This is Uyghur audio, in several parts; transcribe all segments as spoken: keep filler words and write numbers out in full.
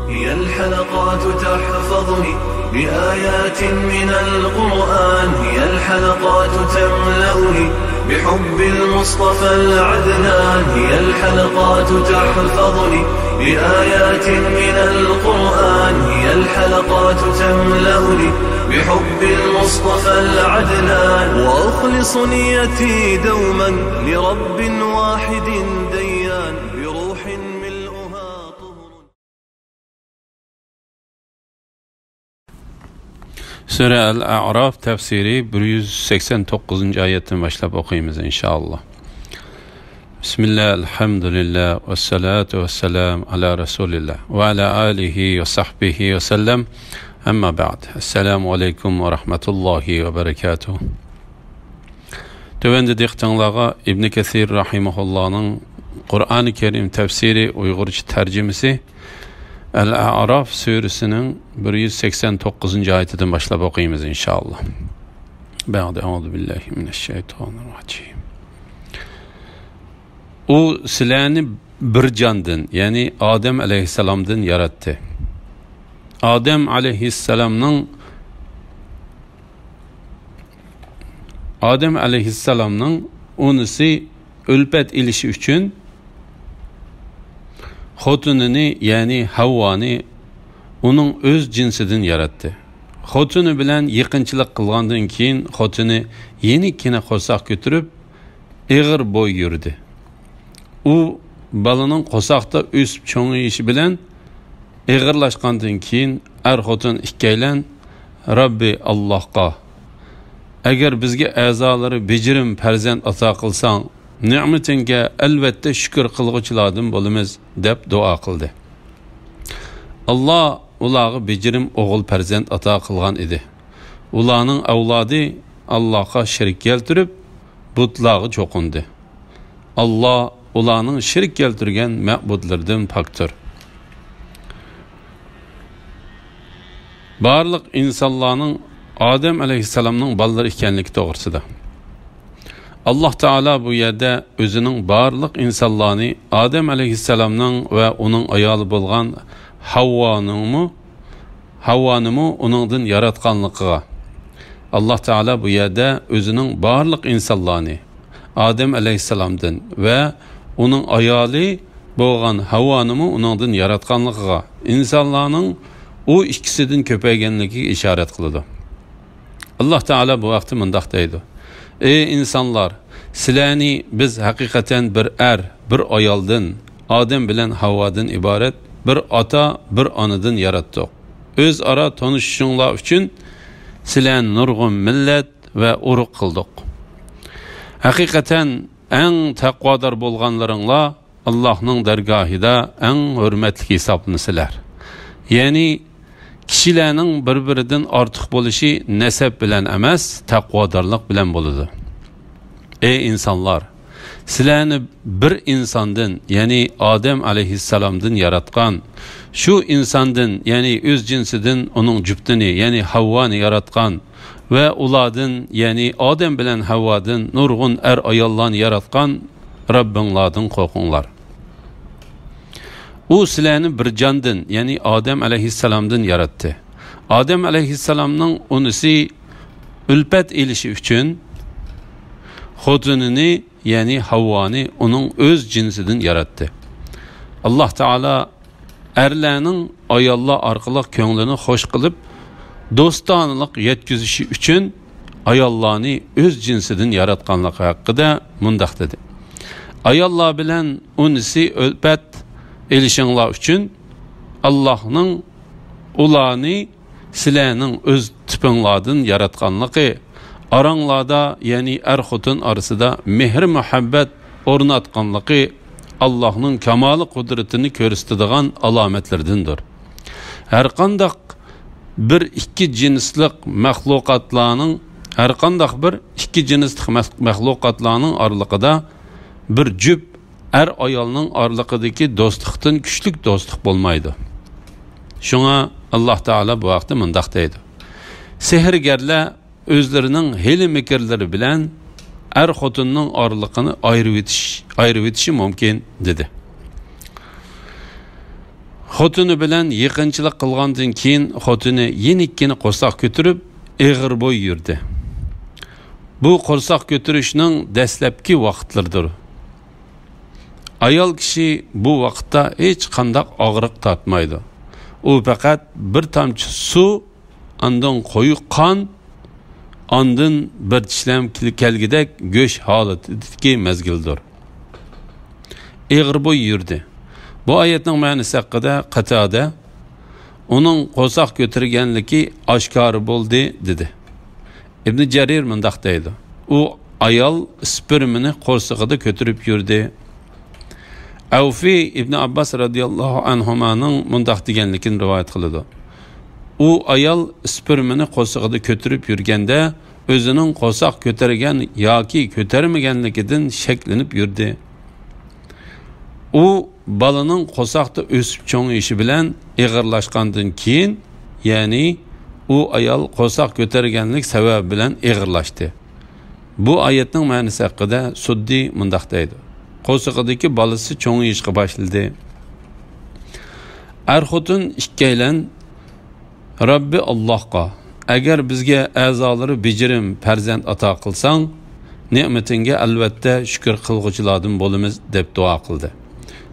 هي الحلقات تحفظني بآيات من القرآن، هي الحلقات تملأني بحب المصطفى العدنان، هي الحلقات تحفظني بآيات من القرآن، هي الحلقات تملأني بحب المصطفى العدنان، وأخلص نيتي دوما لرب واحد ديان، بروح ملؤها طهر. سۈرە ئەل-ئەئراف تەپسىرى بىر يۈز سەكسەن توققۇزىنچى ئايەتتىن باشلاپ ئوقۇيمىز، ئىنشائاللا. بىسمىللا، ئەلھەمدۇلىللا، ۋەسسالاتۇ ۋەسسالامۇ ئالا رەسۇلىللا، ۋە ئالا ئالىھى ۋە سەھبىھى ۋەسەللەم. ئەمما بەئد. ئەسسالامۇ ئەلەيكۇم ۋە رەھمەتۇللاھى ۋە بەرەكاتۇھ. تۆۋەندە دىققىتىڭلارغا ئىبنى كەسىر رەھىمەھۇللانىڭ قۇرئانى كەرىم تەپسىرى ئۇيغۇرچە تەرجىمىسى ئەل-ئەئراف سۈرىسىنىڭ بىر يۈز سەكسەن توققۇزىنچى ئايىتىدىن باشلاپ ئوقۇيمىز، ئىنشائاللا. بەئدە، ئەئۇزۇ بىللاھى مىنەششەيتانىررەجىم. ئۇ سىلەرنى بىر جاندىن، يەنى ئادەم ئەلەيھىسسالامدىن ياراتتى. ئادەم ئەلەيھىسسالامنىڭ، ئادەم ئەلەيھىسسالامنىڭ ئۇنىسى ئۈلپەت ئېلىشى ئۈچۈن خوتۇنىنى، يەنى ھەۋۋانى ئۇنىڭ ئۆز جىنسىدىن ياراتتى. خوتۇنى بىلەن يېقىنچىلىق قىلغاندىن كېيىن، خوتۇنى يېنىككىنە قورساق كۆتۈرۈپ، ئېغىر بوي يۈردى. ئۇ بالىنىڭ قورساقتا ئۆسۈپ چوڭىيىشى بىلەن ئېغىرلاشقاندىن كېيىن، ئەر-خوتۇن ئىككىيلەن رەببى ئاللاھقا، ئەگەر بىزگە ئەزالىرى بېجىرىم پەرزەنت ئاتا قىلساڭ، نېمىتىڭگە ئەلۋەتتە شۈكۈر قىلغۇچىلاردىن بولىمىز، دەپ دۇئا قىلدى. ئاللا ئۇلارغا بېجىرىم ئوغۇل پەرزەنت ئاتا قىلغان ئىدى. ئۇلارنىڭ ئەۋلادى ئاللاغا شېرىك كەلتۈرۈپ، بۇتلارغا چوقۇندى. ئاللا ئۇلارنىڭ شېرىك كەلتۈرگەن مەبۇدلىرىدىن پاكتۇر. بارلىق ئىنسانلارنىڭ ئادەم ئەلەيھىسسالامنىڭ بالىلىرى ئىكەنلىكى توغرىسىدا. ئاللا تائالا بۇ يەردە ئۆزىنىڭ بارلىق ئىنسانلارنى ئادەم ئەلەيھىسسالامنىڭ ۋە ئۇنىڭ ئايالى بولغان ھەۋۋانىڭمۇ، ھەۋۋانىمۇ ئۇنىڭدىن ياراتقانلىقىغا، ئاللا تائالا بۇ يەردە ئۆزىنىڭ بارلىق ئىنسانلارنى ئادەم ئەلەيھىسسالامدىن ۋە ئۇنىڭ ئايالى بولغان ھەۋۋانىمۇ ئۇنىڭدىن ياراتقانلىقىغا، ئىنسانلارنىڭ ئۇ ئىككىسىدىن كۆپەيگەنلىكىگە ئىشارەت قىلىدۇ. ئاللا تائالا بۇ ھەقتە مۇنداق دەيدۇ: ئەي ئىنسانلار، سىلەرنى بىز ھەقىقەتەن بىر ئەر، بىر ئايالدىن، ئادەم بىلەن ھاۋادىن ئىبارەت بىر ئاتا، بىر ئانىدىن ياراتتۇق. ئۆزئارا تونۇشۇشۇڭلار ئۈچۈن سىلەرنى نۇرغۇن مىللەت ۋە ئۇرۇق قىلدۇق. ھەقىقەتەن ئەڭ تەقۋادار بولغانلىرىڭلار ئاللاھنىڭ دەرگاھىدا ئەڭ ھۆرمەتلىك ھېسابلىنىسىلەر. يەنى كىشىلەرنىڭ بىر-بىرىدىن ئارتۇق بولۇشى نەسەب بىلەن ئەمەس، تەقۋادارلىق بىلەن بولىدۇ. ئەي ئىنسانلار! سىلەرنى بىر ئىنساندىن، يەنى ئادەم ئەلەيھىسسالامدىن ياراتقان، شۇ ئىنساندىن، يەنى ئۆز جىنسىدىن ئۇنىڭ جۈپتىنى، يەنى ھەۋۋانى ياراتقان ۋە ئۇلاردىن، يەنى ئادەم بىلەن ھەۋۋادىن نۇرغۇن ئەر-ئاياللارنى ياراتقان رەببىڭلاردىن قورقۇڭلار. ئۇ سىلەرنى بىر جاندىن، يەنى ئادەم ئەلەيھىسسالامدىن ياراتتى. ئادەم ئەلەيھىسسالامنىڭ ئۇنىسى ئۈلپەت ئېلىشى ئۈچۈن خوتۇنىنى، يەنى ھەۋۋانى ئۇنىڭ ئۆز جىنسىدىن ياراتتى. ئاللا تائالا ئەرلەرنىڭ ئاياللار ئارقىلىق كۆڭلىنى خوش قىلىپ، دوستانىلىق يەتكۈزۈشى ئۈچۈن ئاياللارنى ئۆز جىنسىدىن ياراتقانلىقى ھەققىدە مۇنداق دېدى: ئاياللار بىلەن ئۇنىسى ئۈلپەت ئېلىشىڭلار ئۈچۈن ئاللاھنىڭ ئۇلارنى سىلەرنىڭ ئۆز تىپىڭلاردىن ياراتقانلىقى، ئاراڭلاردا، يەنى ئەر-خوتۇن ئارىسىدا مېھىر-مۇھەببەت ئورناتقانلىقى ئاللاھنىڭ كامالى قۇدرىتىنى كۆرسىتىدىغان ئالامەتلىرىدىندۇر. ھەرقانداق بىر ئىككى جىنسلىق مەخلۇقاتلارنىڭ، ھەرقانداق بىر ئىككى جىنسلىق مەخ-، مەخلۇقاتلارنىڭ ئارىلىقىدا بىر جۈپ ئەر-ئايالنىڭ ئارىلىقىدىكى دوستلۇقتىن كۈچلۈك دوستلۇق بولمايدۇ. شۇڭا ئاللا تائالا بۇ ھەقتە مۇنداق دەيدۇ: سېھىرگەرلەر ئۆزلىرىنىڭ ھىيلە-مىكىرلىرى بىلەن ئەر-خوتۇننىڭ ئارىلىقىنى ئايرىۋېتىش، ئايرىۋېتىشى مۇمكىن، دېدى. خوتۇنى بىلەن يېقىنچىلىق قىلغاندىن كېيىن، خوتۇنى يېنىككىنە قورساق كۆتۈرۈپ، ئېغىر بوي يۈردى. بۇ قورساق كۆتۈرۈشنىڭ دەسلەپكى ۋاقىتلىرىدۇر. ئايال كىشى بۇ ۋاقىتتا ھېچقانداق ئاغرىق تارتمايدۇ. ئۇ پەقەت بىر تامچە سۇ، ئاندىن قويۇق قان، ئاندىن بىر چىشلەم كەلگۈدەك گۆش ھالىتىدىكى مەزگىلدۇر. ئېغىر بوي يۈردى. بۇ ئايەتنىڭ مەنىسى ھەققىدە قاتادە، ئۇنىڭ قورساق كۆتۈرگەنلىكى ئاشكارا بولدى، دېدى. ئىبنى جەرىر مۇنداق دەيدۇ، ئۇ ئايال سپېرمىنى قورسىقىدا كۆتۈرۈپ يۈردى. ئەۋفى ئىبنى ئابباس رەزىياللاھۇ ئەنھۇمانىڭ مۇنداق دېگەنلىكىنى رىۋايەت قىلىدۇ، ئۇ ئايال سپېرمىنى قورسىقىدا كۆتۈرۈپ يۈرگەندە، ئۆزىنىڭ قورساق كۆتۈرگەن ياكى كۆتۈرمىگەنلىكىدىن شەكلىنىپ يۈردى. ئۇ بالىنىڭ قورساقتا ئۆسۈپ چوڭىيىشى بىلەن ئېغىرلاشقاندىن كېيىن، يەنى ئۇ ئايال قورساق كۆتەرگەنلىك سەۋەبى بىلەن ئېغىرلاشتى. بۇ ئايەتنىڭ مەنىسى ھەققىدە سۇددى مۇنداق دەيدۇ، قورسىقىدىكى بالىسى چوڭىيىشقا باشلىدى. ئەر-خوتۇن ئىككىيلەن رەببى ئاللاھقا، ئەگەر بىزگە ئەزالىرى بېجىرىم پەرزەنت ئاتا قىلساڭ، نېمىتىڭگە ئەلۋەتتە شۈكۈر قىلغۇچىلاردىن بولىمىز، دەپ دۇئا قىلدى.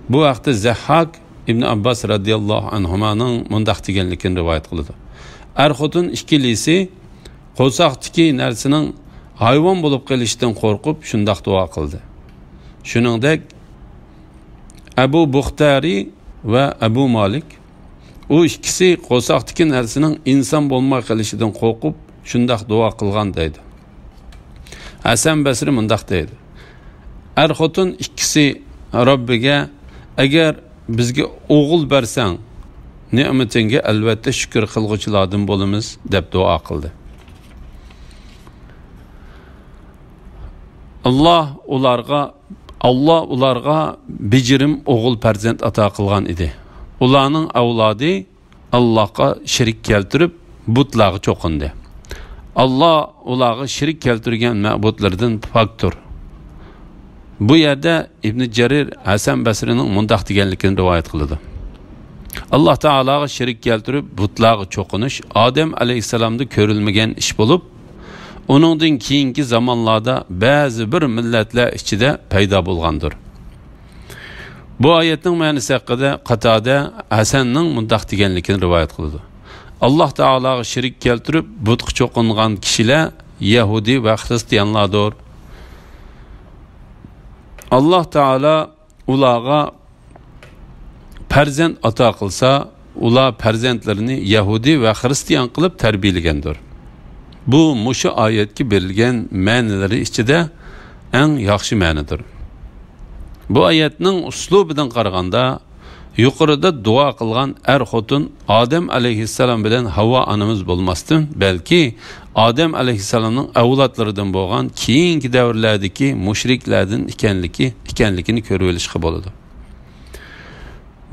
بۇ ھەقتە زەھھاك ئىبنى ئابباس رەزىياللاھۇ ئەنھۇمانىڭ مۇنداق دېگەنلىكىنى رىۋايەت قىلىدۇ، ئەر-خوتۇن ئىككىلىسى قورساقتىكى نەرسىنىڭ ھايۋان بولۇپ قېلىشىدىن قورقۇپ شۇنداق دۇئا قىلدى. شۇنىڭدەك ئەبۇ بۇختارى ۋە ئەبۇ مالىك، ئۇ ئىككىسى قورساقتىكى نەرسىنىڭ ئىنسان بولماي قېلىشىدىن قورقۇپ شۇنداق دۇئا قىلغان دەيدۇ. ھەسەن بەسرى مۇنداق دەيدۇ، ئەر-خوتۇن ئىككىسى رەببىگە، ئەگەر بىزگە ئوغۇل بەرسەڭ، نېمىتىڭگە ئەلۋەتتە شۈكۈر قىلغۇچىلاردىن بولىمىز، دەپ دۇئا قىلدى. ئاللا ئۇلارغا، ئاللا ئۇلارغا بېجىرىم ئوغۇل پەرزەنت ئاتا قىلغان ئىدى. ئۇلارنىڭ ئەۋلادى ئاللاغا شېرىك كەلتۈرۈپ، بۇتلارغا چوقۇندى. ئاللا ئۇلارغا شېرىك كەلتۈرگەن مەبۇدلىرىدىن پاكتۇر. بۇ يەردە ئىبنى جەرىر ھەسەن بەسرىنىڭ مۇنداق دېگەنلىكىنى رىۋايەت قىلىدۇ، ئاللا تائالاغا شېرىك كەلتۈرۈپ، بۇتلارغا چوقۇنۇش ئادەم ئەلەيھىسسالامدا كۆرۈلمىگەن ئىش بولۇپ، ئۇنىڭدىن كېيىنكى زامانلاردا بەزى بىر مىللەتلەر ئىچىدە پەيدا بولغاندۇر. بۇ ئايەتنىڭ مەنىسى ھەققىدە قاتادە ھەسەننىڭ مۇنداق دېگەنلىكىنى رىۋايەت قىلىدۇ، ئاللا تائالاغا شېرىك كەلتۈرۈپ بۇتقا چوقۇنغان كىشىلەر يەھۇدىي ۋە خىرىستىيانلاردۇر. ئاللا تائالا ئۇلارغا پەرزەنت ئاتا قىلسا، ئۇلار پەرزەنتلىرىنى يەھۇدىي ۋە خىرىستىيان قىلىپ تەربىيەلىگەندۇر. بۇ مۇشۇ ئايەتكە بېرىلگەن مەنىلىرى ئىچىدە ئەڭ ياخشى مەنىدۇر. بۇ ئايەتنىڭ ئۇسلۇبىدىن قارىغاندا، يۇقىرىدا دۇئا قىلغان ئەر-خوتۇن ئادەم ئەلەيھىسسالام بىلەن ھاۋۋا ئانىمىز بولماستىن، بەلكى ئادەم ئەلەيھىسسالامنىڭ ئەۋلادلىرىدىن بولغان كېيىنكى دەۋرلەردىكى مۇشرىكلەردىن ئىكەنلىكى، ئىكەنلىكىنى كۆرۈۋېلىشقا بولىدۇ.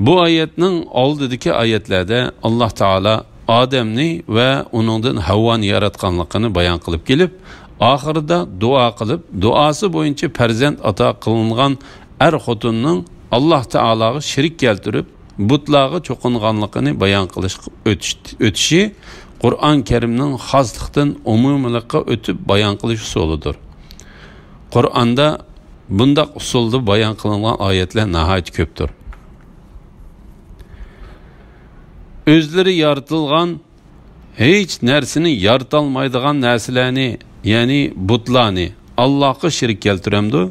بۇ ئايەتنىڭ ئالدىدىكى ئايەتلەردە ئاللا تائالا ئادەمنى ۋە ئۇنىڭدىن ھەۋۋانى ياراتقانلىقىنى بايان قىلىپ كېلىپ، ئاخىرىدا دۇئا قىلىپ، دۇئاسى بويىچە پەرزەنت ئاتا قىلىنغان ئەر-خوتۇننىڭ ئاللا تائالاغا شېرىك كەلتۈرۈپ، بۇتلارغا چوقۇنغانلىقىنى بايان قىلىشقا ئۆتۈش-، ئۆتۈشى قۇرئان كەرىمنىڭ خاسلىقتىن ئومۇمىيلىققا ئۆتۈپ بايان قىلىش ئۇسۇلىدۇر. قۇرئاندا بۇنداق ئۇسۇلدا بايان قىلىنغان ئايەتلەر ناھايىتى كۆپتۇر. ئۆزلىرى يارىتىلغان، ھېچ نەرسىنى يارىتالمايدىغان نەرسىلەرنى، يەنى بۇتلارنى ئاللاغا شېرىك كەلتۈرەمدۇ؟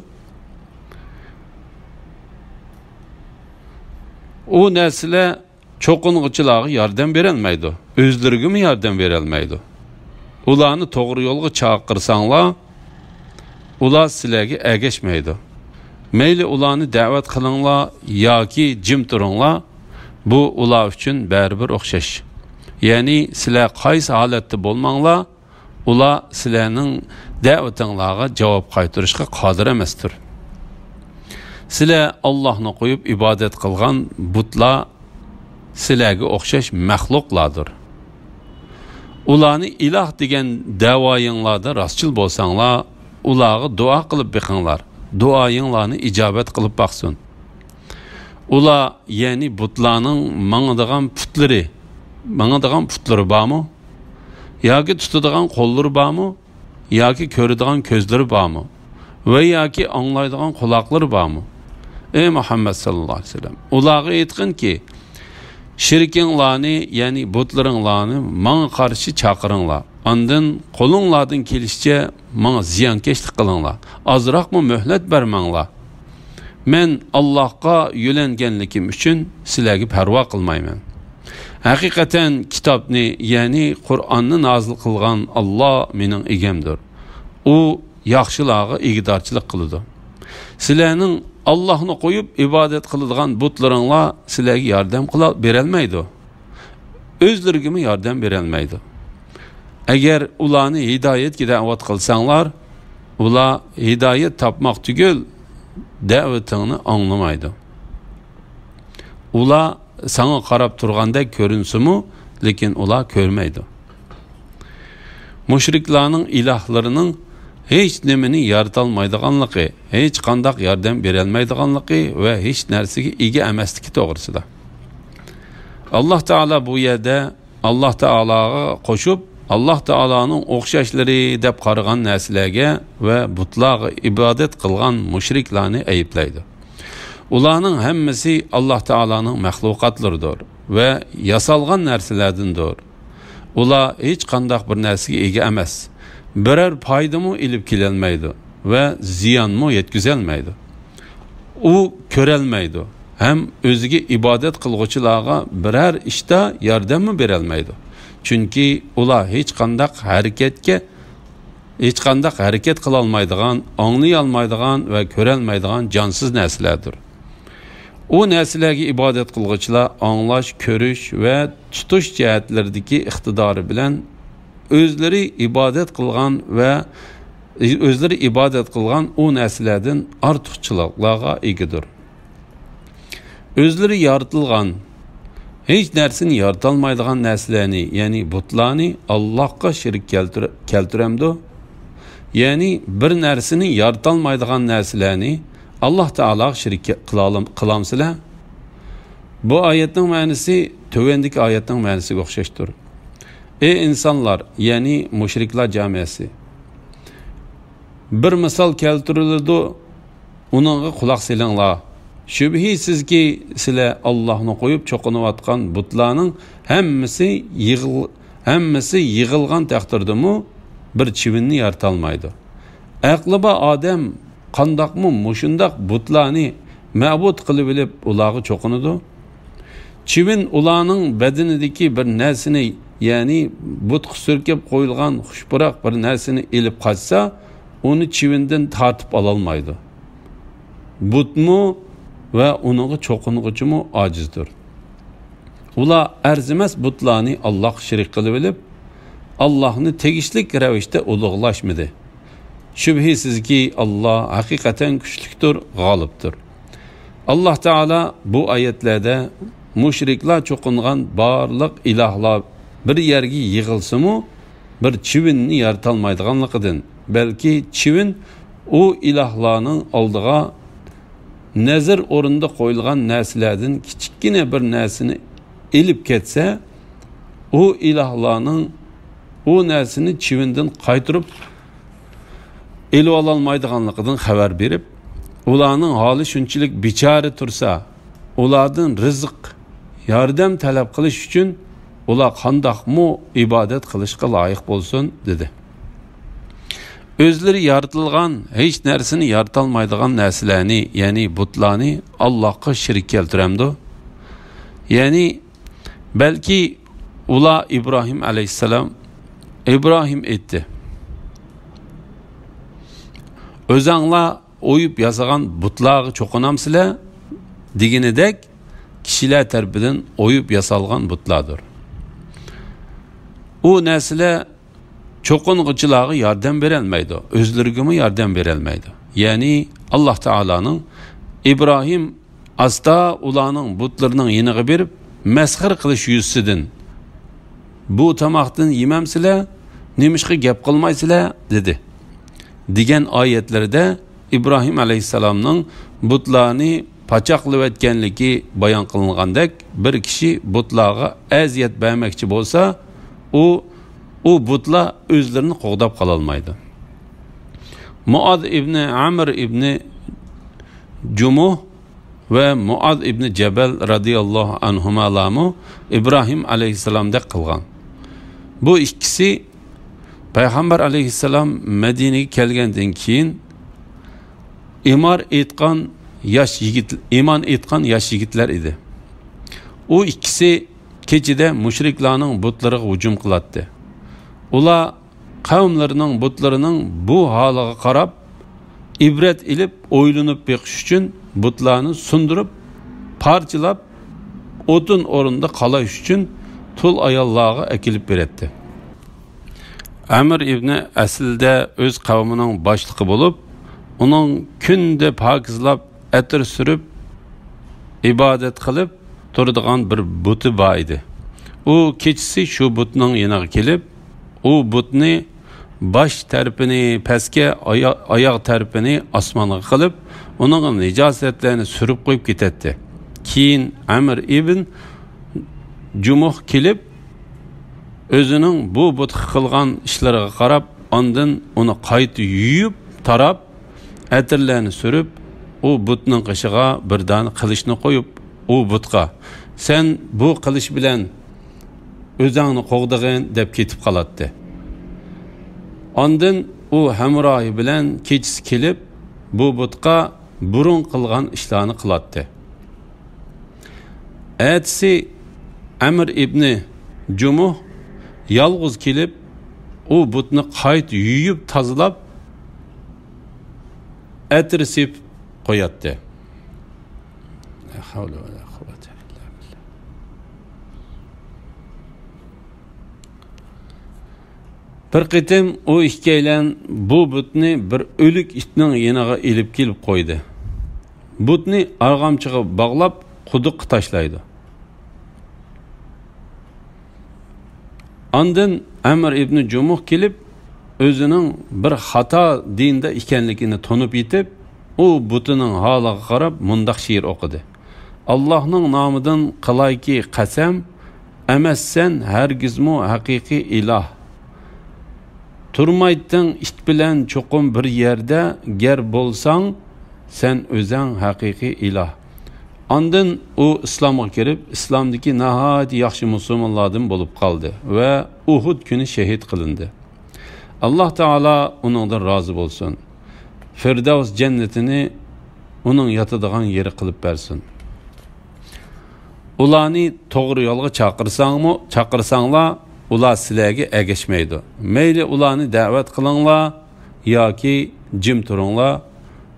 ئۇ نەرسىلەر چوقۇنغۇچىلارغا ياردەم بېرەلمەيدۇ، ئۆزلىرىگىمۇ ياردەم بېرەلمەيدۇ. ئۇلارنى توغرا يولغا چاقىرساڭلار، ئۇلار سىلەرگە ئەگەشمەيدۇ. مەيلى ئۇلارنى دەۋەت قىلىڭلار ياكى جىم تۇرۇڭلار، بۇ ئۇلار ئۈچۈن بەرىبىر ئوخشاش. يەنى سىلەر قايسى ھالەتتە بولماڭلار، ئۇلار سىلەرنىڭ دەۋىتىڭلارغا جاۋاب قايتۇرۇشقا قادىر ئەمەستۇر. سىلەر ئاللاھنى قويۇپ ئىبادەت قىلغان بۇتلار سىلەرگە ئوخشاش مەخلۇقلاردۇر. ئۇلارنى ئىلاھ دېگەن دەۋايىڭلاردا راستچىل بولساڭلار، ئۇلارغا دۇئا قىلىپ بېقىڭلار، دۇئايىڭلارنى ئىجابەت قىلىپ باقسۇن. ئۇلار، يەنى بۇتلارنىڭ ماڭىدىغان پۇتلىرى، ماڭىدىغان پۇتلىرى بارمۇ؟ ياكى تۇتىدىغان قوللىرى بارمۇ؟ ياكى كۆرىدىغان كۆزلىرى بارمۇ؟ ۋە ياكى ئاڭلايدىغان قۇلاقلىرى بارمۇ؟ ئەي مۇھەممەد ساللاللاھۇ ئەلەيھى ۋەسەللەم، ئۇلارغا ئېيتقىنكى، شېرىكىڭلارنى، يەنى بۇتلىرىڭلارنى ماڭا قارشى چاقىرىڭلار. ئاندىن قولۇڭلاردىن كېلىشىچە ماڭا زىيانكەشلىك قىلىڭلار. ئازراقمۇ مۆھلەت بەرمەڭلار. مەن ئاللاھقا يۆلەنگەنلىكىم ئۈچۈن سىلەرگە پەرۋا قىلمايمەن. ھەقىقەتەن كىتابنى، يەنى قۇرئاننى نازىل قىلغان ئاللاھ مېنىڭ ئىگەمدۇر. ئۇ ياخشىلارغا ئىگىدارچىلىق قىلىدۇ. سىلەرنىڭ ئاللاھنى قويۇپ ئىبادەت قىلىدىغان بۇتلىرىڭلار سىلەرگە ياردەم قىلا بېرەلمەيدۇ. ئۆزلىرىگىمۇ ياردەم بېرەلمەيدۇ. ئەگەر ئۇلارنى ھىدايەتكە دەۋەت قىلساڭلار، ئۇلار ھىدايەت تاپماق تۈگۈل، دەۋىتىڭنى ئاڭلىمايدۇ. ئۇلار ساڭا قاراپ تۇرغاندەك كۆرۈنسىمۇ، لېكىن ئۇلار كۆرمەيدۇ. مۇشرىكلارنىڭ ئىلاھلىرىنىڭ ھېچ نېمىنى يارىتالمايدىغانلىقى، ھېچقانداق ياردەم بېرەلمەيدىغانلىقى ۋە ھېچ نەرسىگە ئىگە ئەمەسلىكى توغرىسىدا. ئاللاھ تائالا بۇ يەردە ئاللاھ تائالاغا قوشۇپ، ئاللاھ تائالانىڭ ئوخشاشلىرى دەپ قارىغان نەرسىلەرگە ۋە بۇتلارغا ئىبادەت قىلغان مۇشرىكلارنى ئەيىبلەيدۇ. ئۇلارنىڭ ھەممىسى ئاللاھ تائالانىڭ مەخلۇقاتلىرىدۇر ۋە ياسالغان نەرسىلەردىندۇر. ئۇلار ھېچقانداق بىر نەرسىگە ئىگە ئەمەس، بىرەر پايدىمۇ ئېلىپ كېلەلمەيدۇ ۋە زىيانمۇ يەتكۈزەلمەيدۇ. ئۇ كۆرەلمەيدۇ ھەم ئۆزىگە ئىبادەت قىلغۇچىلارغا بىرەر ئىشتا ياردەممۇ بېرەلمەيدۇ. چۈنكى ئۇلار ھېچقانداق ھەرىكەتكە، ھېچقانداق ھەرىكەت قىلالمايدىغان، ئاڭلىيالمايدىغان ۋە كۆرەلمەيدىغان جانسىز نەرسىلەردۇر. ئۇ نەرسىلەرگە ئىبادەت قىلغۇچىلار ئاڭلاش، كۆرۈش ۋە تۇتۇش جەھەتلىرىدىكى ئىقتىدارى بىلەن ئۆزلىرى ئىبادەت قىلغان ۋە ئۆزلىرى ئىبادەت قىلغان ئۇ نەرسىلەردىن ئارتۇقچىلىقلارغا ئىگىدۇر. ئۆزلىرى يارىتىلغان، ھېچ نەرسىنى يارىتالمايدىغان نەرسىلەرنى، يەنى بۇتلارنى ئاللاھقا شېرىك كەلتۈر-، كەلتۈرەمدۇ؟ يەنى بىر نەرسىنى يارىتالمايدىغان نەرسىلەرنى ئاللاھ تائالاغا شېرىك قىلالام-، قىلامسىلەر؟ بۇ ئايەتنىڭ مەنىسى تۆۋەندىكى ئايەتنىڭ مەنىسىگە ئوخشاشتۇر. ئەي ئىنسانلار، يەنى مۇشرىكلار جامىئەسى! بىر مىسال كەلتۈرۈلىدۇ، ئۇنىڭغا قۇلاق سېلىڭلار. شۈبھىسىزكى، سىلەر ئاللاھنى قويۇپ چوقۇنۇۋاتقان بۇتلارنىڭ ھەممىسى يىغىل-، ھەممىسى يىغىلغان تەقدىردىمۇ بىر چىۋىننى يارىتالمايدۇ. ئەقلى بار ئادەم قانداقمۇ مۇشۇنداق بۇتلارنى مەبۇد قىلىۋېلىپ، ئۇلارغا چوقۇنىدۇ؟ چىۋىن ئۇلارنىڭ بەدىنىدىكى بىر نەرسىنى، يەنى بۇتقا سۈركەپ قويۇلغان خۇشپۇراق بىر نەرسىنى ئېلىپ قاچسا، ئۇنى چىۋىندىن تارتىپ ئالالمايدۇ. بۇتمۇ ۋە ئۇنىڭغا چوقۇنغۇچىمۇ ئاجىزدۇر. ئۇلار ئەرزىمەس بۇتلارنى ئاللاھقا شېرىك قىلىۋېلىپ، ئاللاھنى تېگىشلىك رەۋىشتە ئۇلۇغلاشمىدى. شۈبھىسىزكى، ئاللاھ ھەقىقەتەن كۈچلۈكتۇر، غالىبتۇر. ئاللاھ تائالا بۇ ئايەتلەردە مۇشرىكلار چوقۇنغان بارلىق ئىلاھلار بىر يەرگە يىغىلسىمۇ، بىر چىۋىننى يارىتالمايدىغانلىقىدىن، بەلكى چىۋىن ئۇ ئىلاھلارنىڭ ئالدىغا نەزىر ئورنىدا قويۇلغان نەرسىلەردىن كىچىككىنە بىر نەرسىنى ئېلىپ كەتسە، ئۇ ئىلاھلارنىڭ ئۇ نەرسىنى چىۋىندىن قايتۇرۇپ ئېلىۋالالمايدىغانلىقىدىن خەۋەر بېرىپ، ئۇلارنىڭ ھالى شۇنچىلىك بىچارە تۇرسا، ئۇلاردىن رىزىق، ياردەم تەلەپ قىلىش ئۈچۈن ئۇلار قانداقمۇ ئىبادەت قىلىشقا لايىق بولسۇن؟ دېدى. ئۆزلىرى يارىتىلغان، ھېچ نەرسىنى يارىتالمايدىغان نەرسىلەرنى، يەنى بۇتلارنى ئاللاھقا شېرىك كەلتۈرەمدۇ؟ يەنى بەلكى ئۇلار ئىبراھىم ئەلەيھىسسالام، ئىبراھىم ئېيتتى، ئۆزەڭلار ئويۇپ ياسىغان بۇتلارغا چوقۇنامسىلەر؟ دېگىنىدەك، كىشىلەر تەرىپىدىن ئويۇپ ياسالغان بۇتلاردۇر. ئۇ نەرسىلەر چوقۇنغۇچىلارغا ياردەم بېرەلمەيدۇ، ئۆزلىرىگىمۇ ياردەم بېرەلمەيدۇ. يەنى ئاللاھ تائالانىڭ ئىبراھىم ئاستا ئۇلارنىڭ بۇتلىرىنىڭ يېنىغا بېرىپ، مەسخىرە قىلىش يۈزىسىدىن، بۇ تاماقتىن يېمەمسىلەر؟ نېمىشقا گەپ قىلمايسىلەر؟ دېدى. دېگەن ئايەتلىرىدە ئىبراھىم ئەلەيھىسسالامنىڭ بۇتلارنى پاچاقلىۋەتكەنلىكى بايان قىلىنغاندەك، بىر كىشى بۇتلارغا ئەزىيەت بەرمەكچى بولسا، ئۇ، ئۇ بۇتلار ئۆزلىرىنى قوغداپ قالالمايدۇ. مۇئاز ئىبنى ئەمر ئىبنى جۇمۇھ ۋە مۇئاز ئىبنى جەبەل رەزىياللاھۇ ئەنھۇمالارمۇ ئىبراھىم ئەلەيھىسسالامدەك قىلغان. بۇ ئىككىسى پەيغەمبەر ئەلەيھىسسالام مەدىنىگە كەلگەندىن كېيىن ئىمار ئېيتقان ياش يىگىت، ئىمان ئېيتقان ياش يىگىتلەر ئىدى. ئۇ ئىككىسى كېچىدە مۇشرىكلارنىڭ بۇتلىرىغا ھۇجۇم قىلاتتى. ئۇلار قەۋملىرىنىڭ بۇتلىرىنىڭ بۇ ھالىغا قاراپ، ئىبرەت ئېلىپ، ئويلىنىپ بېقىش ئۈچۈن بۇتلارنى سۇندۇرۇپ، پارچىلاپ، ئوتۇن ئورنىدا قالاش ئۈچۈن تۇل ئاياللارغا ئەكېلىپ بېرەتتى. ئەمر ئىبنى ئەسلىدە ئۆز قەۋمىنىڭ باشلىقى بولۇپ، ئۇنىڭ كۈندە پاكىزلاپ، ئەتىر سۈرۈپ، ئىبادەت قىلىپ تۇرىدىغان بىر بۇتى بار ئىدى. ئۇ كېچىسى شۇ بۇتنىڭ يېنىغا كېلىپ، ئۇ بۇتنى باش تەرىپىنى پەسكە، ئايا-، ئاياغ تەرىپىنى ئاسمانغا قىلىپ، ئۇنىڭغا نىجاسەتلەرنى سۈرۈپ قويۇپ كېتەتتى. كېيىن ئەمر ئىبن جۇمۇھ كېلىپ، ئۆزىنىڭ بۇ بۇتقا قىلغان ئىشلىرىغا قاراپ، ئاندىن ئۇنى قايتا يۇيۇپ، تاراپ، ئەتىرلەرنى سۈرۈپ، ئۇ بۇتنىڭ قېشىغا بىر دانە قىلىچنى قويۇپ، ئۇ بۇتقا، «سەن بۇ قىلىچ بىلەن ئۆزۈڭنى قوغدىغىن» دەپ كېتىپ قالاتتى. ئاندىن ئۇ ھەمراھى بىلەن كېچىسى كېلىپ، بۇ بۇتقا بۇرۇن قىلغان ئىشلارنى قىلاتتى. ئەتىسى ئەمر ئىبنى جۇمۇھ يالغۇز كېلىپ، ئۇ بۇتنى قايتا يۇيۇپ تازىلاپ، ئەتىر سېپىپ قوياتتى. لا ھەۋلە ۋە لا قۇۋۋەتە ئىللا بىللا. بىر قېتىم ئۇ ئىككىيلەن بۇ بۇتنى بىر ئۆلۈك ئىتنىڭ يېنىغا ئېلىپ كېلىپ قويدى. بۇتنى ئارغامچىغا باغلاپ، قۇدۇققا تاشلايدۇ. ئاندىن ئەمر ئىبنى جۇمۇھ كېلىپ، ئۆزىنىڭ بىر خاتا دىندا ئىكەنلىكىنى تونۇپ يېتىپ، ئۇ بۇتىنىڭ ھالىغا قاراپ مۇنداق شېئىر ئوقۇدى: «ئاللاھنىڭ نامىدىن قىلايكى قەسەم، ئەمەسسەن ھەرگىزمۇ ھەقىقىي ئىلاھ. تۇرمايتتىڭ ئىت بىلەن چوقۇم بىر يەردە، گەر بولساڭ سەن ئۆزەڭ ھەقىقىي ئىلاھ.» ئاندىن ئۇ ئىسلامغا كىرىپ، ئىسلامدىكى ناھايىتى ياخشى مۇسۇلمانلاردىن بولۇپ قالدى ۋە ئۇھۇد كۈنى شېھىت قىلىندى. ئاللاھ تائالا ئۇنىڭدىن رازى بولسۇن. فىردەۋس جەننىتىنى ئۇنىڭ ياتىدىغان يېرى قىلىپ بەرسۇن. ئۇلارنى توغرا يولغا چاقىرساڭمۇ، چاقىرساڭلار، ئۇلار سىلەرگە ئەگەشمەيدۇ. مەيلى ئۇلارنى دەۋەت قىلىڭلار ياكى جىم تۇرۇڭلار،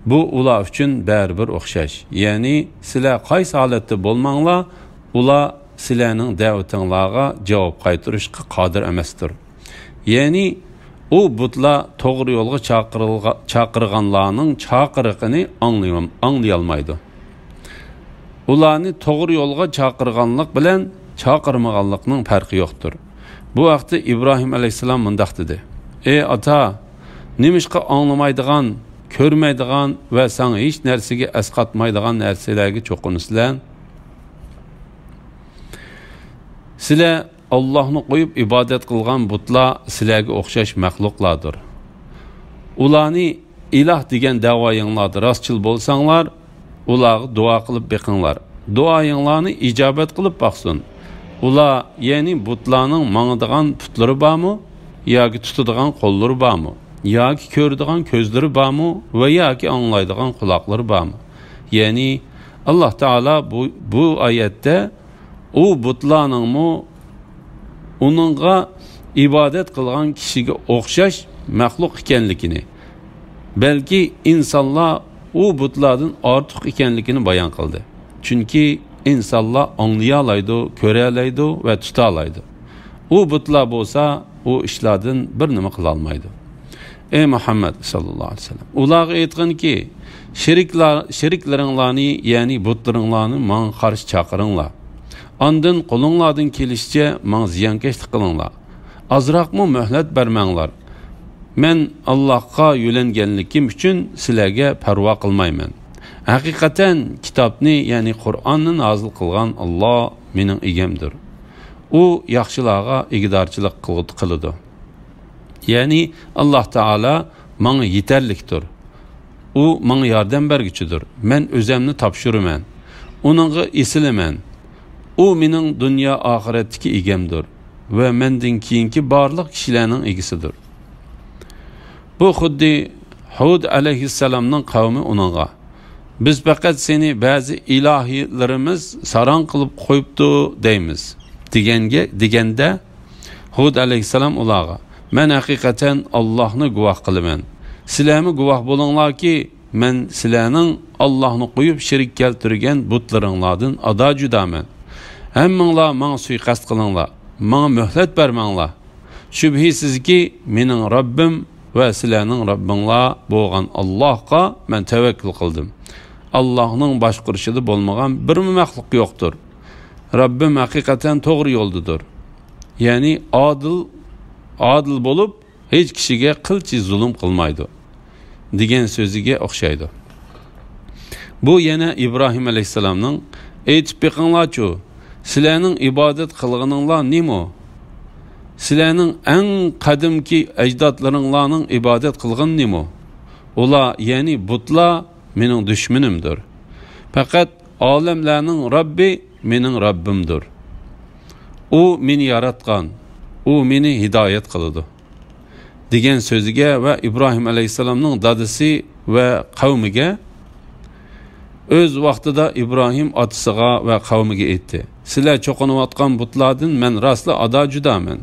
بۇ ئۇلار ئۈچۈن بەرىبىر ئوخشاش. يەنى سىلەر قايسى ھالەتتە بولماڭلار، ئۇلار سىلەرنىڭ دەۋىتىڭلارغا جاۋاب قايتۇرۇشقا قادىر ئەمەستۇر. يەنى ئۇ بۇتلار توغرا يولغا چاقىرىلغا-، چاقىرغانلارنىڭ چاقىرىقىنى ئاڭلىيال-، ئاڭلىيالمايدۇ. ئۇلارنى توغرا يولغا چاقىرغانلىق بىلەن چاقىرمىغانلىقنىڭ پەرقى يوقتۇر. بۇ ھەقتە ئىبراھىم ئەلەيھىسسالام مۇنداق دېدى: «ئەي ئاتا، نېمىشقا ئاڭلىمايدىغان، كۆرمەيدىغان ۋە ساڭا ھېچ نەرسىگە ئەسقاتمايدىغان نەرسىلەرگە چوقۇنىسىلەر؟ سىلەر ئاللاھنى قويۇپ ئىبادەت قىلغان بۇتلار سىلەرگە ئوخشاش مەخلۇقلاردۇر. ئۇلارنى ئىلاھ دېگەن دەۋايىڭلاردا راستچىل بولساڭلار، ئۇلارغا دۇئا قىلىپ بېقىڭلار. دۇئايىڭلارنى ئىجابەت قىلىپ باقسۇن. ئۇلار، يەنى بۇتلارنىڭ ماڭىدىغان پۇتلىرى بارمۇ؟ ياكى تۇتىدىغان قوللىرى بارمۇ؟ ياكى كۆرىدىغان كۆزلىرى بارمۇ؟ ۋە ياكى ئاڭلايدىغان قۇلاقلىرى بارمۇ؟» يەنى ئاللاھ تائالا بۇ، بۇ ئايەتتە ئۇ بۇتلارنىڭمۇ ئۇنىڭغا ئىبادەت قىلغان كىشىگە ئوخشاش مەخلۇق ئىكەنلىكىنى، بەلكى ئىنسانلار ئۇ بۇتلاردىن ئارتۇق ئىكەنلىكىنى بايان قىلدى. چۈنكى ئىنسانلار ئاڭلىيالايدۇ، كۆرەلەيدۇ ۋە تۇتالايدۇ. ئۇ بۇتلار بولسا ئۇ ئىشلاردىن بىر نېمە قىلالمايدۇ. ئەي مۇھەممەد ساللاللاھۇ ئەلەيھى ۋەسەللەم، ئۇلارغا ئېيتقىنكى، شېرىكلار، شېرىكلىرىڭلارنى، يەنى بۇتلىرىڭلارنى ماڭا قارشى چاقىرىڭلار. ئاندىن قولۇڭلاردىن كېلىشىچە ماڭا زىيانكەشلىك قىلىڭلار. ئازراقمۇ مۆھلەت بەرمەڭلار. مەن ئاللاھقا يۆلەنگەنلىكىم ئۈچۈن سىلەرگە پەرۋا قىلمايمەن. ھەقىقەتەن كىتابنى، يەنى قۇرئاننى نازىل قىلغان ئاللا مېنىڭ ئىگەمدۇر. ئۇ ياخشىلارغا ئىگىدارچىلىق قىل-، قىلىدۇ. يەنى ئاللا تائالا ماڭا يېتەرلىكتۇر. ئۇ ماڭا ياردەم بەرگۈچىدۇر. مەن ئۆزەمنى تاپشۇرىمەن. ئۇنىڭغا ئېسىلىمەن. ئۇ مېنىڭ دۇنيا ئاخىرەتتىكى ئىگەمدۇر ۋە مەندىن كېيىنكى بارلىق كىشىلەرنىڭ ئىگىسىدۇر. بۇ خۇددى ھۇد ئەلەيھىسسالامنىڭ قەۋمى ئۇنىڭغا، «بىز پەقەت سېنى بەزى ئىلاھىلىرىمىز ساراڭ قىلىپ قويۇپتۇ دەيمىز» دېگەنگە، دېگەندە، ھۇد ئەلەيھىسسالام ئۇلارغا، «مەن ھەقىقەتەن ئاللاھنى گۇۋاھ قىلىمەن. سىلەرمۇ گۇۋاھ بولۇڭلاركى، مەن سىلەرنىڭ ئاللاھنى قويۇپ شېرىك كەلتۈرگەن بۇتلىرىڭلاردىن ئادا جۇدامەن. ھەممىڭلار ماڭا سۇيىقەست قىلىڭلار، ماڭا مۆھلەت بەرمەڭلار. شۈبھىسىزكى، مېنىڭ رەببىم ۋە سىلەرنىڭ رەببىڭلار بولغان ئاللاھقا مەن تەۋەككۈل قىلدىم. ئاللاھنىڭ باشقۇرۇشىدا بولمىغان بىرمۇ مەخلۇق يوقتۇر. رەببىم ھەقىقەتەن توغرا يولدىدۇر.» يەنى ئادىل، ئادىل بولۇپ، ھېچ كىشىگە قىلچە زۇلۇم قىلمايدۇ، دېگەن سۆزىگە ئوخشايدۇ. بۇ يەنە ئىبراھىم ئەلەيھىسسالامنىڭ، «ئېيتىپ بېقىڭلارچۇ، سىلەرنىڭ ئىبادەت قىلغىنىڭلار نېمە؟ سىلەرنىڭ ئەڭ قەدىمكى ئەجدادلىرىڭلارنىڭ ئىبادەت قىلغىنى نېمە؟ ئۇلار، يەنى بۇتلار، مېنىڭ دۈشمىنىمدۇر. پەقەت ئالەملەرنىڭ رەببى مېنىڭ رەببىمدۇر. ئۇ مېنى ياراتقان، ئۇ مېنى ھىدايەت قىلىدۇ.» دېگەن سۆزىگە ۋە ئىبراھىم ئەلەيھىسسالامنىڭ دادىسى ۋە قەۋمىگە، ئۆز ۋاقتىدا ئىبراھىم ئاتىسىغا ۋە قەۋمىگە ئېيتتى، «سىلەر چوقۇنۇۋاتقان بۇتلاردىن مەن راستلا ئادا جۇدامەن.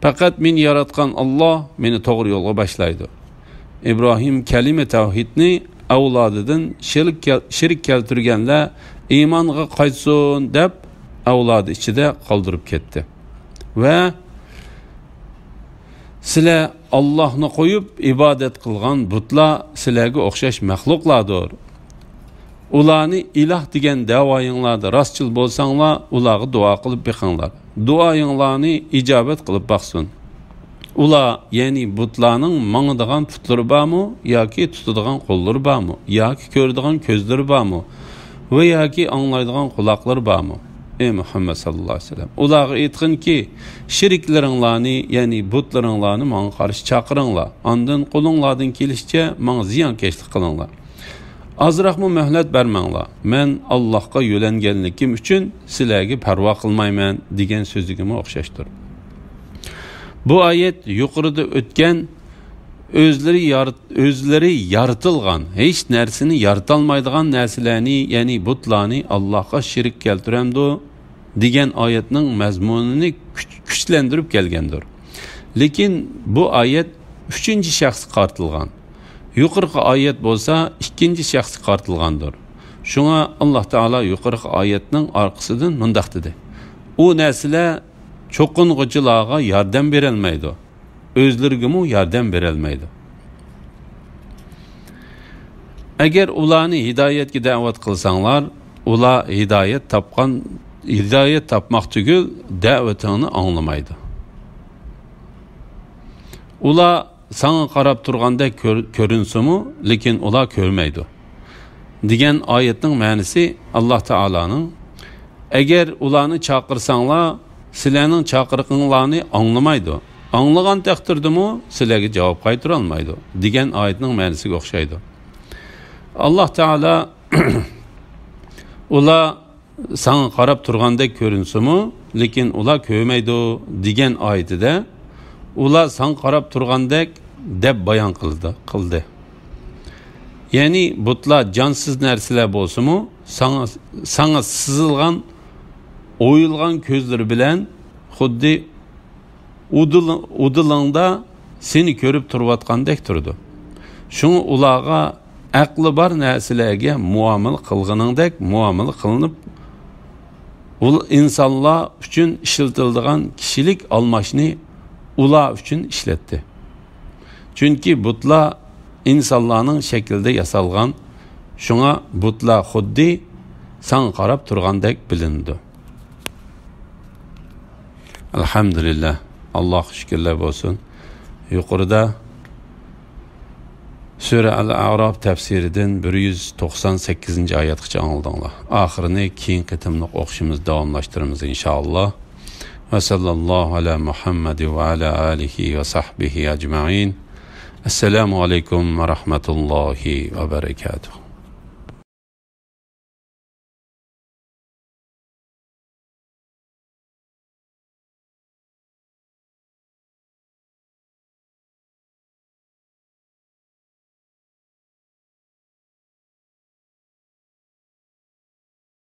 پەقەت مېنى ياراتقان ئاللا مېنى توغرا يولغا باشلايدۇ.» ئىبراھىم كەلىمە تەۋھىدنى ئەۋلادىدىن شېرىك كەل-، شېرىك كەلتۈرگەنلەر ئىمانغا قايتسۇن دەپ، ئەۋلادى ئىچىدە قالدۇرۇپ كەتتى. ۋە، «سىلەر ئاللاھنى قويۇپ ئىبادەت قىلغان بۇتلار سىلەرگە ئوخشاش مەخلۇقلاردۇر. ئۇلارنى ئىلاھ دېگەن دەۋايىڭلاردا راستچىل بولساڭلار، ئۇلارغا دۇئا قىلىپ بېقىڭلار. دۇئايىڭلارنى ئىجابەت قىلىپ باقسۇن. ئۇلار، يەنى بۇتلارنىڭ ماڭىدىغان پۇتلىرى بارمۇ ياكى تۇتىدىغان قوللىرى بارمۇ ياكى كۆرىدىغان كۆزلىرى بارمۇ ۋە ياكى ئاڭلايدىغان قۇلاقلىرى بارمۇ؟ ئەي مۇھەممەد ساللاللاھۇ ئەلەيھى ۋەسەللەم، ئۇلارغا ئېيتقىنكى، شېرىكلىرىڭلارنى، يەنى بۇتلىرىڭلارنى ماڭا قارشى چاقىرىڭلار. ئاندىن قولۇڭلاردىن كېلىشىچە ماڭا زىيانكەشلىك قىلىڭلار. ئازراقمۇ مۆھلەت بەرمەڭلار. مەن ئاللاھقا يۆلەنگەنلىكىم ئۈچۈن سىلەرگە پەرۋا قىلمايمەن» دېگەن سۆزىگىمۇ ئوخشاشتۇر. بۇ ئايەت يۇقىرىدا ئۆتكەن ئۆزلىرى يارىت-، ئۆزلىرى يارىتىلغان، ھېچ نەرسىنى يارىتالمايدىغان نەرسىلەرنى، يەنى بۇتلارنى ئاللاھقا شېرىك كەلتۈرەمدۇ؟ دېگەن ئايەتنىڭ مەزمۇنىنى كۈچ-، كۈچلەندۈرۈپ كەلگەندۇر. لېكىن بۇ ئايەت ئۈچىنچى شەخسكە قارىتىلغان. يۇقىرىقى ئايەت بولسا ئىككىنچى شەخسكە قارىتىلغاندۇر. شۇڭا ئاللاھ تائالا يۇقىرىقى ئايەتنىڭ ئارقىسىدىن مۇنداق دېدى: «ئۇ نەرسىلەر چوقۇنغۇچىلارغا ياردەم بېرەلمەيدۇ، ئۆزلىرىگىمۇ ياردەم بېرەلمەيدۇ. ئەگەر ئۇلارنى ھىدايەتكە دەۋەت قىلساڭلار، ئۇلار ھىدايەت تاپقان، ھىدايەت تاپماق تۈگۈل، دەۋىتىڭنى ئاڭلىمايدۇ. ئۇلار ساڭا قاراپ تۇرغاندەك كۆر-، كۆرۈنسىمۇ، لېكىن ئۇلار كۆرمەيدۇ» دېگەن ئايەتنىڭ مەنىسى، ئاللاھ تائالانىڭ، «ئەگەر ئۇلارنى چاقىرساڭلار، سىلەرنىڭ چاقىرىقىڭلارنى ئاڭلىمايدۇ. ئاڭلىغان تەقدىردىمۇ سىلەرگە جاۋاب قايتۇرالمايدۇ» دېگەن ئايەتنىڭ مەنىسىگە ئوخشايدۇ. ئاللاھ تائالا «ئۇلار ساڭا قاراپ تۇرغاندەك كۆرۈنسىمۇ، لېكىن ئۇلار كۆرمەيدۇ» دېگەن ئايىتىدە، «ئۇلار ساڭا قاراپ تۇرغاندەك» دەپ بايان قىلدى، قىلدى. يەنى بۇتلار جانسىز نەرسىلەر بولسىمۇ، ساڭا، ساڭا سىزىلغان، ئويۇلغان كۆزلىرى بىلەن خۇددى ئۇدۇل-، ئۇدۇلۇڭدا سېنى كۆرۈپ تۇرۇۋاتقاندەك تۇرىدۇ. شۇڭا ئۇلارغا ئەقلى بار نەرسىلەرگە مۇئامىلە قىلغىنىڭدەك مۇئامىلە قىلىنىپ، ئۇل-، ئىنسانلار ئۈچۈن ئىشلىتىلىدىغان كىشىلىك ئالماشنى ئۇلار ئۈچۈن ئىشلەتتى. چۈنكى بۇتلار ئىنسانلارنىڭ شەكلىدە ياسالغان، شۇڭا بۇتلار خۇددى ساڭا قاراپ تۇرغاندەك بىلىنىدۇ. ئەلھەمدۇلىللاھ، ئاللاھقا شۈكۈرلەر بولسۇن. يۇقىرىدا سۈرە ئەل ئەراف تەپسىرىدىن بىر يۈز توقسان سەككىزىنچى ئايەتكىچە ئاڭلىدىڭلار. ئاخىرىنى كېيىنكى قېتىملىق ئوقۇشىمىز داۋاملاشتۇرىمىز، ئىنشائاللا. ۋە ساللاللاھۇ ئەلا مۇھەممەد ۋە ئەلا ئالىھى ۋە سەھبىھى ئەجمەئىن. ئەسسالامۇ ئەلەيكۇم ۋە رەھمەتۇللاھى ۋە بەرەكاتۇھ.